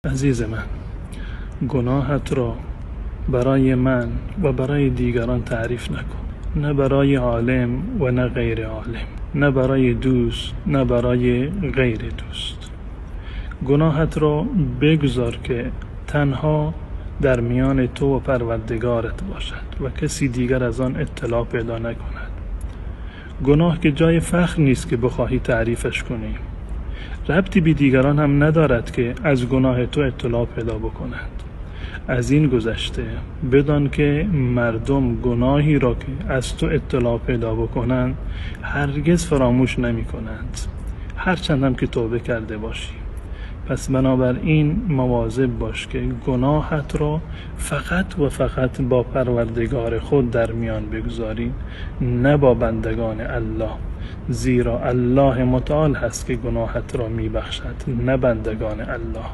Азизи ман, гуноҳатро барои ман ва барои дигарон таъриф накун, на барои олим ва на ғайри олим, на барои дӯст, на барои ғайри дӯст. Гуноҳатро бигузор, ки танҳо дар миёни ту ва Парвардигорат бошад ва каси дигар аз он иттилоъ пайдо накунад. Гуноҳ ки ҷои фахр нест, ки бихоҳӣ таърифаш кунӣ. Рабте ба дигарон ҳам надорад, ки аз гуноҳи ту иттилоъ пайдо бикунанд. Аз ин гузашта, бидон, ки мардум гуноҳеро, ки аз ту иттилоъ пайдо бикунанд, ҳаргиз фаромӯш намекунанд, ҳарчанд ҳам ки тавба карда бошӣ. Пас бинобар ин мавозиб бош, ки гуноҳатро фақат ва фақат бо Парвардигори худ дар миён бигузорӣ, на бо бандагони Аллоҳ, зеро Аллоҳи Мутаол ҳаст, ки гуноҳатро мебахшад, на бандагони Аллоҳ.